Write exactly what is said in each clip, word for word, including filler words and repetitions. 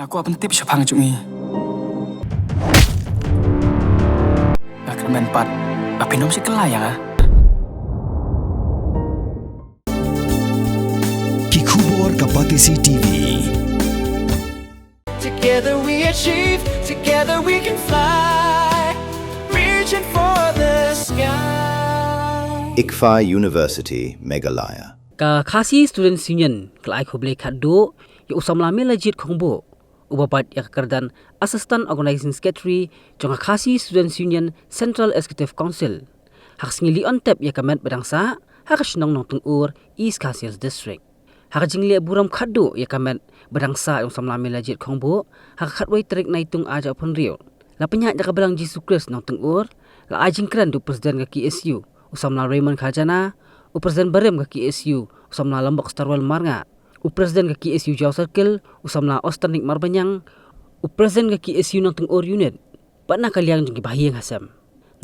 Nga kwah pyntip shaphang jong i. Nga kyrmen pat ba phin ym shim kylla ïa nga. Ki khubor ka Batesi T V. Together we achieve, together we can fly. Reaching for the sky. ICFAI University, Meghalaya. Ka Khasi Students Union ka la ai khublei khatduh ïa u samla Melajit Khongbuh, uba bat ïa ka kyrdan Assistant Organizing Secretary jong ka Khasi Students Union Central Executive Council, ha ka sngi Lyontep ïa ka met ba dang sah ha ka shnong Nongteng Ur, East Khasi Hills District. Ha ka jingleh burom khatduh ïa ka met ba dang sah jong u samla Melajit Khongbuh ha ka khatwei tarik Naitung arhajar arphew hynriew, la pynïaid da ka Balang Jisu Khrist Nongteng Ur, la ai jingkren da u President ka K S U, u samla Raymond Khajana, u President barim ka K S U, u samla Lambok Starwell Marnga, u President ka K S U Jaïaw Circle, u samla Austernick Marbaniang, u President ka K S U Nongteng Ur Unit, bad na ka liang jong ki bahaïing hasem.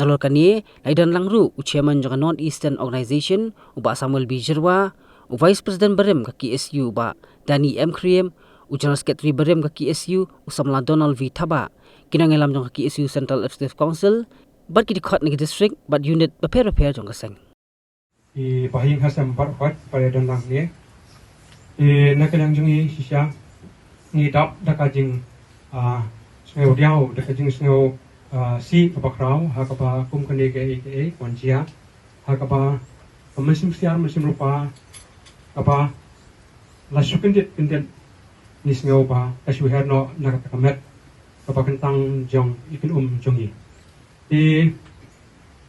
Nalor kane, la ïadon lang ruh u Chairman jong ka North Eastern Organization, u Bah Samuel B Jyrwa, u Vice President barim ka K S U, Bah Danny M Khyriem, u General Secretary barim ka K S U, u samla Donald V Thabah, ki nongïalam jong ka K S U Central Executive Council, bad ki dkhot na ki district bad unit bapher bapher jong ka seng. Ki bahaïing hasem baroh, pat ba ïadon lang ne. Ki, na ka liang jong ngi shisha, ngi dap da ka jing, ah, sngewdiaw, da ka jingsngew, ah, sih kaba khraw, ha kaba kum kane kaei kaei kan jia, ha kaba ka mynsiem ksiar mynsiem rupa, kaba la shu kyndit kyndit, ngi sngew ba ka shu her noh na kata ka met kaba kyntang jong i kynum jong ngi. Te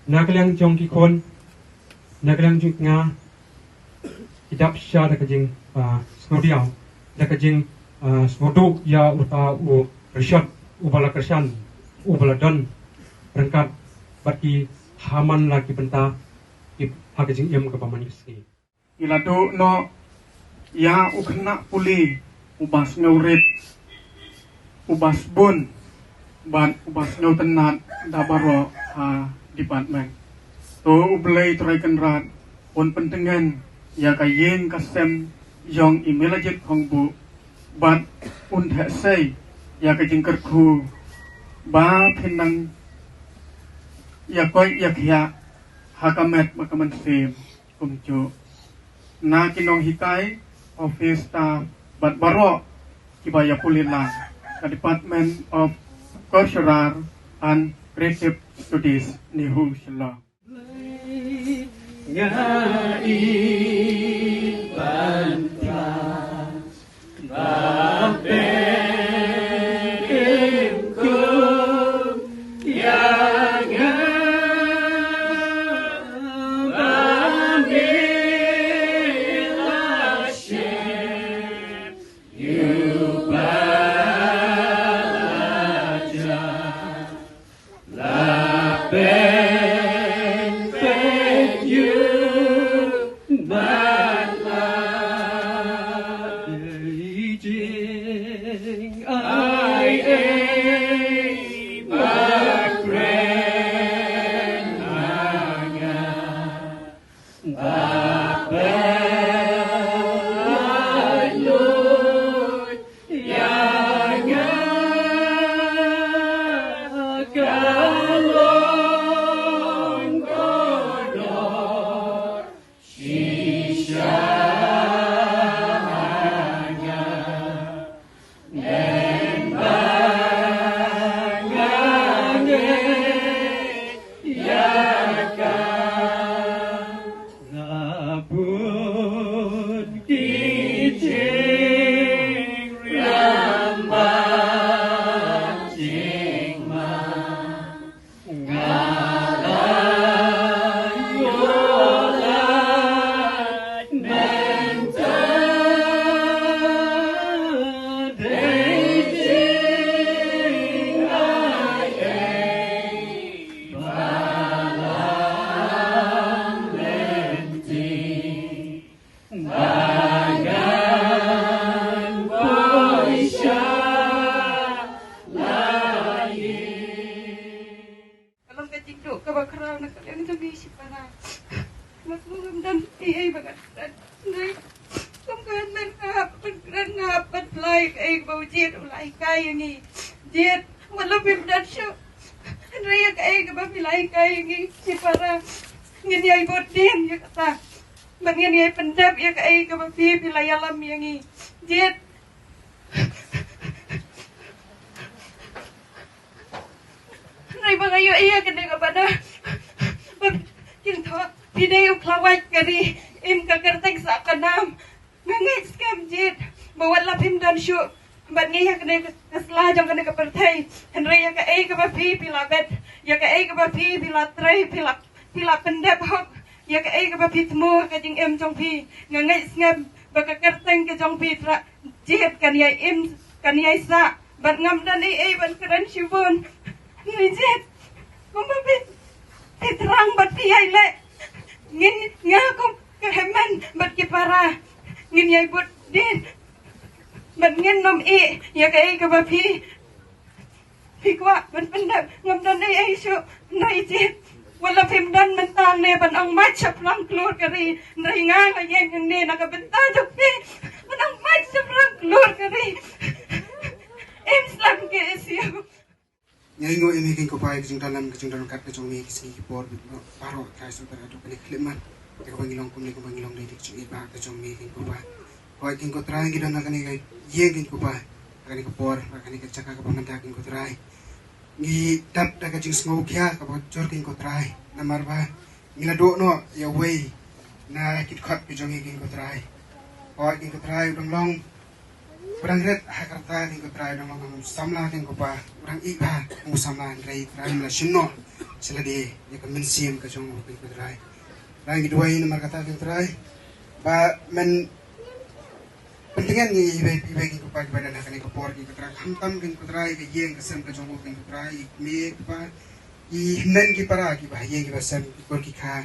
na ka liang jong ki khun, na ka liang jong nga, ki dap shisha da ka jing, ah, sngewdiaw, da ka jing, ah, sngewduh ïa uta u rishot uba la kyrshan, uba la don ryngkat bad ki ha man la ki bynta, ki ha ka jingim kaba man ka sngi. Ngi la duh noh ïa u khynnah pule uba sngewrit, uba sbun, bad uba sngewtynnad da baroh ha department. To U Blei Trai Kynrad un pyntngen ïa ka ïing ka sem jong i Melajit Khongbuh, bad un theh sei ïa ka jingkyrkhu ba phin nang ïa koit ïa khiah ha ka met bad ka mynsiem kumjuh. Na ki nonghikai, office staff, bad baroh kiba ïa pule lang, ka Department of Cultural and Creative Studies, NEHU Shillong. Kai ïa ngi. Jied, wat la phim don shuh. Hynrei ïa kaei kaba phi la hikai ïa ngi, shipara. Ngin ïai bud dien ïa kata. Bad ngin ïai pyndep ïa kaei kaba phi, phi la ïalam ïa ngi. Jied. Hynrei ba nga ïohi ïa kane kaba na. Ba kin thoh, phi dei u khlawait ka ri, im ka kyrteng sah ka nam. Nga ngeit skhem jied ba wat la phim don shuh bad ngi ha kane ka, ka sla jong kane ka pyrthei. Hynrei ïa kaei kaba phi, phi la bet, ïa kaei kaba phi, phi la trei, phi la, phi la pyndep hok, ïa kaei kaba phi thmu ha ka jingim jong phi. Nga ngeit skhem ba ka kyrteng ka jong phi Trai jied kan ïai im, kan ïai sah. Bad ngam don ei ei ban kren shibun. Hynrei jied kumba phi, phi thrang bad phi ïai leh, ngin, nga kum ka hynmen bad ki para ngin ïai bud dien. Bad ngin ym ïeh ïa kaei kaba phi, phi kwah ban pyndep. Ngam don ei ei shuh. Hynrei jied wat la phim don mynta ne ban ong mait shaphrang klur ka ri. Hynrei nga, nga ïeng hangne na ka bynta jong phi ban ong mait shaphrang klur ka ri. Im slem KSU. Nga ainguh ïa me ko Kpa ïa ka jingdon lam, ka jingdon ryngkat ka jong me ki sngi ki por baroh, Trai Sohra, haduh kane ka khyllipmat. Ïa kaba ngi long kumne, kaba ngi long dei da ka jingïeit ba ka jong me ko Kpa. Hooid ko Trai, ngi don ha kane ka ïing ko Kpa, ha kane ka por, ha kane ka jaka kaba mynta ko Trai. Ngi dap da ka jingsngewkhia kaba jur ko Trai. Namar ba ngi la duh noh ïa uwei na ki dkhot ki jong ngi ko Trai. Hooid ko Trai, u dang long, u dang rit ha ka rta ko Trai, u dang long u samla ko Kpa, u dang ïeit bha u samla, hynrei Trai me la shim noh sha lade ïa ka mynsiem ka jong u ko Trai. Trai ngi duwai namar kata ko Trai ba men pyntngen ïa iwei pa iwei ko Kpa kiba don ha kane ka por ko Trai, khamtam ko Trai ka ïing ka sem ka jong u ko Trai, i kmie ko Kpa, i hynmen ki para kiba ha ïing kiba sem, ki kur ki kha,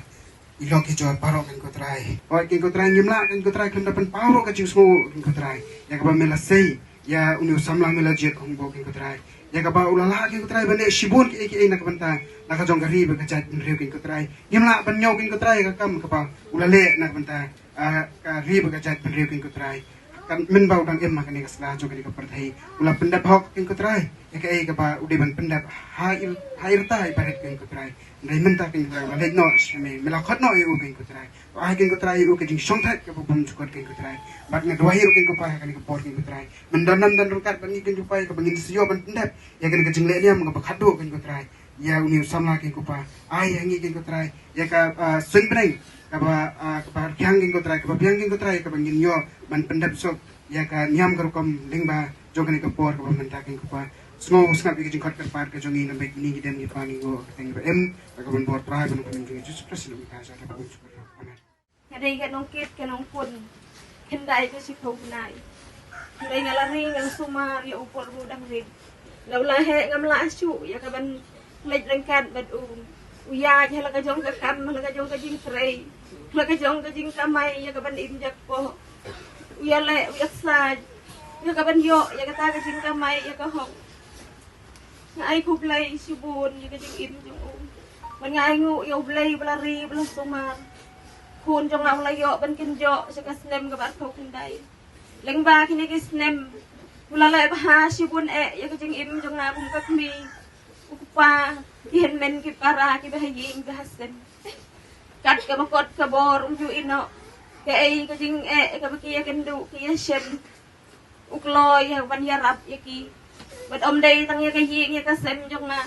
i lok i jor baroh ko Trai. Hooid ko Trai, ngim lah ko Trai khlem da pynpaw ruh ka jingsngew ko Trai ïa kaba me la sei ïa une u samla me la jied, ong bok ko Trai, ïa kaba u la lah ko Trai ban leh shibun kiei kiei na ka bynta na ka jong ka ri bad ka jaitbynriew ko Trai. Ngim lah ban ñiew ko Trai ïa ka kam kaba u la leh na ka bynta, ah, ka ri bad ka jaitbynriew ko Trai. Kan mynba u dang im ha kane ka sla jong kane ka pyrthei, u la pyndep hok ko Trai ïa kaei kaba u dei ban pyndep ha i, ha i rta i barit ko Trai. Hynrei mynta ko Trai u la leit noh sha me, me la khot noh ïa u ko Trai. To ai ko Trai ïa u ka jingshongthait kaba bymjukut ko Trai. Bad nga duwai ruh ko Kpa ha kane ka por ko Trai, men don nam don ryngkat bad ngi ko Kpa ïa kaba ngin sa ïoh ban pyndep ïa kane ka jingleh niam kaba khatduh ko Trai. Ïa une u samla ko Kpa, ai ïa ngi ko Trai ïa ka, ah, suiñ bneng kaba, ah, kaba rkhiang ko Trai, kaba biang ko Trai, kaba ngin ïoh ban pyndep suk ïa ka niam ka rukom lyngba jong kane ka por kaba mynta ko Kpa. Sngewsngap ïa ka jingkhot kyrpad ka jong ngi, namar ba ngi ki dem ngi pan ngi nguh ha ka kyrteng ba im, ka ban bor Trai, ba nongpynim jong ngi Jisu Khrist, ngi ïa ka jingkyrpad. Amen. Nga dei ka nongkit ka nongkun, khyndai ka shiphew bnai. Hynrei nga la ri nga la sumar ïa u por ba u dang rit. La u la heh ngam lah shuh ïa ka ban leit ryngkat bad u. U ïaid ha la ka jong ka kam, ha la ka jong ka jingtrei, ha la ka jong ka jingkamai ïa ka ban im jakpoh. U ïaleh, u ïasaid ïa ka ban ïoh ïa kata ka jingkamai ïa ka hok. Nga ai khublei shibun ïa ka jingim jong u. Bad nga ainguh ïa U Blei ba la ri ba la sumar. Khun jong nga u la ïoh ban kynjoh sha ka snem kaba arphew khyndai. Lyngba kine ki snem u la leh bha shibun eh ïa ka jingim jong nga kum ka kmie. U kpa, ki hynmen ki para kiba ha ïing ba ha sem. Kat kaba kot ka bor um ju ïeh noh. Kaei ka jingeh kaba ki ïakynduh ki ïashem, u kloi ïa ban ïarap ïa ki. Bad ym dei tang ïa ka ïing ïa ka sem jong nga.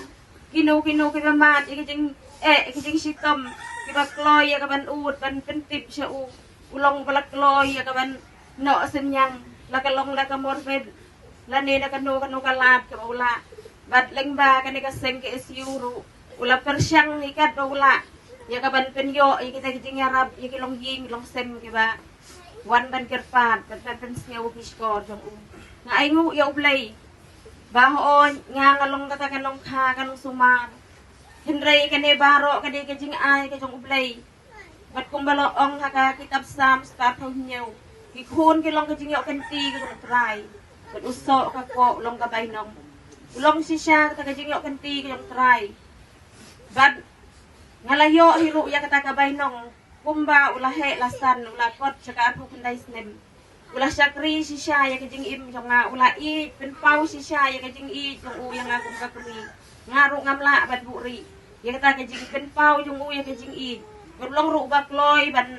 Kino kino kiba mad ïa ka jingeh, ïa ka jingshitom, kiba kloi ïa ka ban ud ban pyntip sha u, u long ba la kloi ïa ka ban noh synñiang, la ka long da ka morbid, lane da kano kano ka lad kaba u lah. Bad lyngba kane ka seng KSU ruh u la pyrshang ïa katba u lah ïa ka ban pynïoh ïa kita ki jingïarap ïa ki longïing longsem kiba wan ban kyrpad, ban, ban pynsngew ïa ki shkor jong u. Nga ainguh ïa U Blei ba hooid nga, nga long kata ka nongkha, ka nongsumar. Hynrei kane baroh ka dei ka jingai ka jong U Blei. Bad kumba la ong ha ka kitab Salm spah arphew hynñiew, ki khun ki long ka jingïoh kynti ka jong U Trai, bad u soh ka koh u long ka bainong. U long shisha kata ka jingïoh kynti ka jong U Trai. Bad nga la ïoh hi ruh ïa kata ka bainong kumba u la heh la san, u la kot sha ka arphew khyndai snem. U la shakri shisha ïa ka jingim jong nga, u la ïeit pynpaw shisha ïa ka jingïeit jong u ïa nga kum ka kmie. Nga ruh ngam lah ban buhrieh ïa kata ka jingpynpaw jong u ïa ka jingïeit. Nga long ruh ba kloi ban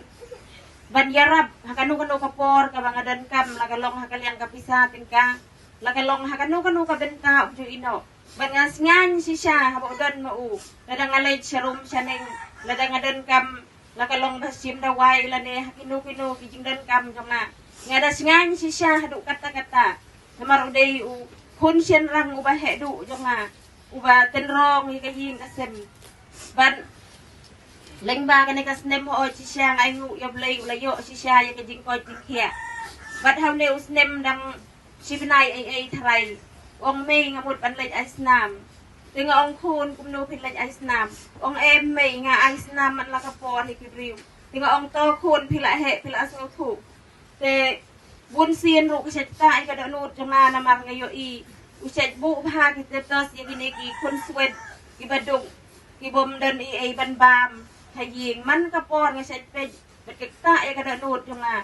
ban ïarap ha kano kano ka por kaba nga donkam, la ka long ha ka liang ka pisa tyngka, la ka long ha kano kano ka bynta, um ju ïehnoh. Bad nga sngew shisha haba u don ma u, lada nga leit sharum shaneng, lada nga donkam, la ka long ba shim dawai lane ha kino kino ki jingdonkam jong nga, nga da sngew shisha haduh katta katta. Namar u dei u khun shynrang uba heh duh jong nga, uba tynrong ïa ka ïing ka sem. Bad lyngba kane ka snem hooid shisha nga ainguh ïa u Blei u la ïoh shisha ïa ka jingkoit jingkhiah. Bad ha une u snem dang shi bnai ei ei tharai, ong mei nga mut ban leit ai snam. Te nga ong khun kumno phin leit ai snam? Ong em mei nga ai snam man la ka por hi ki briew. Te nga ong to khun phi la heh phi la sngewthuh. Te bun sien ruh ka shet ta ïa ka dohnud jong nga namar nga ïohi u shet buh bha ki status ïa kine ki khun swet kiba duk, ki bym don ei ei ban bam ha ïing. Man ka por nga shet peit bad ka ktah ïa ka dohnud jong nga.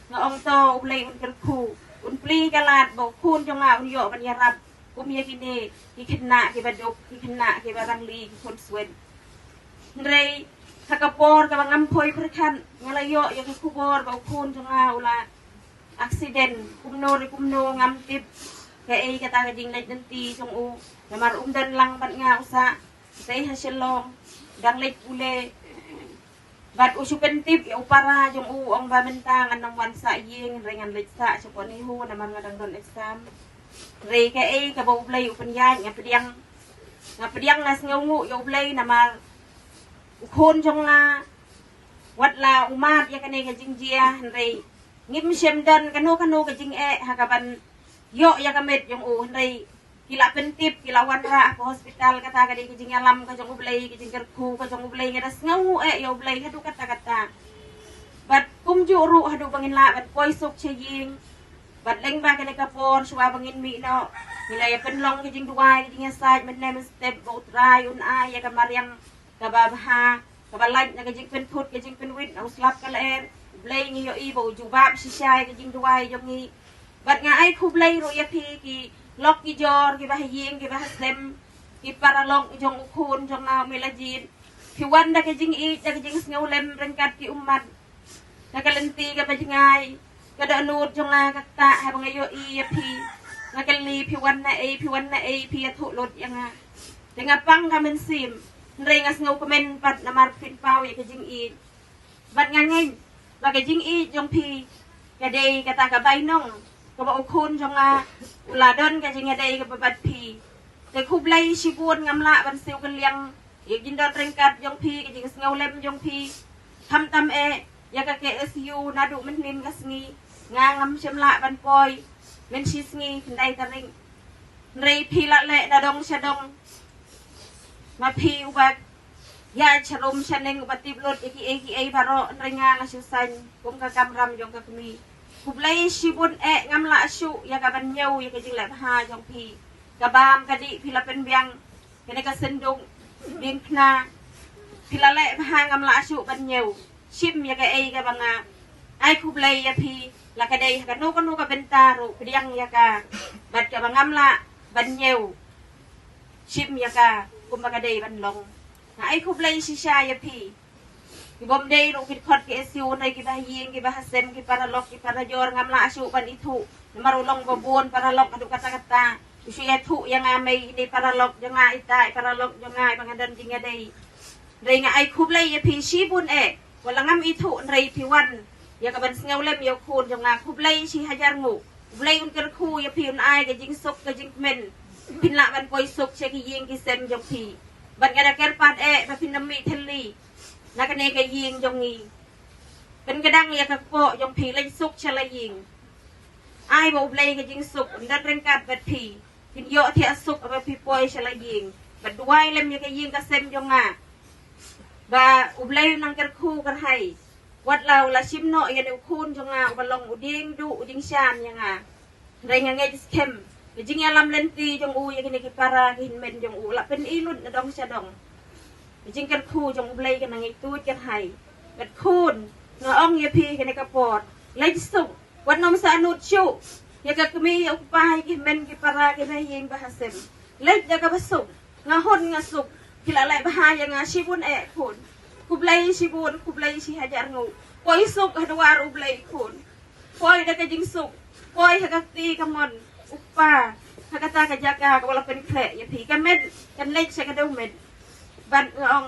Nga ong to u Blei un kyrkhu, un plie ka lad ba u khun jong nga un ïoh ban ïarap kum ïa kine ki khynnah kiba duk, ki khynnah kiba rangli, ki khun swet. Hynrei ha ka por kaba ngam poi pyrkhat nga la ïoh ïa ka khubor ba u khun jong nga u la accident. Kumno re kumno ngam tip kaei kata ka jingleit lynti jong u. Namar um don lang bad nga u sah, u sei ha Shillong, dang leit pule. Bad u shu pyntip ïa u para jong u, ong ba mynta ngan ym wan sah ïing, hynrei ngan leit sah sha Port Neihu namar nga dang don exam. Hynrei kaei kaba u Blei u pynïaid, nga pdiang, nga pdiang, nga sngewnguh ïa u Blei namar u khun jong nga, wat la u mad ïa kane ka jingjia, hynrei ngim shym don kano kano ka jingeh ha kaban ïoh ïa ka met jong u. Hynrei ki la pyntip, ki la wanrah ha ka hospital, kata ka dei ka jingïalam ka jong u Blei, ka jingkyrkhu ka jong u Blei. Nga da sngewnguh eh ïa u Blei haduh katta katta. Bad kumjuh ruh haduh ba ngin lah ban poi suk sha ïing, bad lyngba kane ka por shuwa ba ngin mih noh, ngi la ïa pynlong ka jingduwai, ka jingïasaid mynne mynstep ba U Trai un ai ïa ka mariang kaba bha, kaba lait na ka jingpynthut ka jingpynwit na u slap ka lyer. U Blei ngi ïohi ba u jubab shisha ïa ka jingduwai jong ngi. Bad nga ai khublei ruh ïa phi ki lok ki jor, kiba ha ïing kiba ha sem, ki paralok jong u khun jong nga u Melajit. Phi wan da ka jingïeit, da ka jingsngewlem ryngkat ki ummat. Na ka lynti kaba jngai, ka dohnud jong nga ka ktah haba nga ïohi ïa phi. Nga kylli phi wan na ei, phi wan na ei, phi ïathuh lut ïa nga. Te nga pang ka mynsiem, hynrei nga sngewkmen pat namar phin paw ïa ka jingïeit. Bad nga ngeit ba ka jingïeit jong phi ka dei kata ka bainong kaba u khun jong nga u la don ka jingïadei kaba bad phi. Te khublei shibun, ngam lah ban siew kylliang ïa ka jingdon ryngkat jong phi, ka jingsngewlem jong phi. Khamtam eh ïa ka K S U naduh mynhynnin ka sngi nga ngam shym lah ban poi mynshisngi khyndai tarik. Hynrei phi la leh na dong sha dong, ma phi uba ïaid sharum shaneng, uba tip lut ïa kiei kiei baroh, hynrei nga nga shu saiñ kum ka kamram jong ka kmie. Khublei shibun eh, ngam lah shuh ïa ka ban ñiew ïa ka jingleh bha jong phi. Ka bam ka dih phi la pynbiang, kane ka synduk biang khna phi la leh bha, ngam lah shuh ban ñiew. Shim ïa kaei kaba nga ai khublei ïa phi, la ka dei ha kano kano ka bynta ruh pdiang ïa ka. Bad kaba ngam lah ban ñiew, shim ïa ka kumba ka dei ban long. Nga ai khublei shisha ïa phi. Ki bym dei ruh ki dkhot K S U, hynrei kiba ha ïing, kiba ha sem, ki paralok, ki parajor, ngam lah shuh ban ithuh. Namar u long ba bun paralok haduh katta katta. U shu ïathuh ïa nga, mei, ine paralok jong nga, ita i paralok jong nga iba nga don jingïadei. Hynrei nga ai khublei ïa phi shibun eh. Wat la ngam ithuh hynrei phi wan ïa ka ban sngewlem ïa u khun jong nga. Khublei shihajar nguh. U Blei un kyrkhu ïa phi, un ai ka jingsuk ka jingkmen. Phin lah ban poi suk sha ki ïing ki sem jong phi. Bad nga da kyrpad eh ba phin ym mih thylli na kane ka ïing jong ngi. Pynkdang ïa ka kpoh jong phi, leit suk sha la ïing. Ai ba U Blei ka jingsuk un don ryngkat bad phi. Phin ïoh thiah suk haba phi poi sha la ïing. Bad duwai lem ïa ka ïing ka sem jong nga ba U Blei un nang kyrkhu kyrhai. Wat la u la shim noh ïa une u khun jong nga uba long u dieng duh u dieng shan ïa nga. Hynrei nga ngeit skhem ka jingïalam lynti jong u ïa kine ki para ki hynmen jong u la pyni lut na dong sha dong. Ka jingkyrkhu jong U Blei ka nang ïai tuid kyrhai. Bad khun, nga ong ïa phi kane ka por, leit suk. Wat nym sahnud shuh ïa ka kmie ïa u kpa, ïa ki hynmen ki para, ki mei ïing bah hasem. Leit da kaba suk, nga hun nga suk. Ki la leh bha ïa nga shibun eh khun. Khublei shibun, khublei shi hajar nguh. Poi suk ha dwar U Blei khun. Poi da ka jingsuk. Poi ha ka kti kamon u kpa ha kata ka jaka kaba la pynkhreh ïa phi. Ka met kan leit sha ka dewmet. Bad nga ong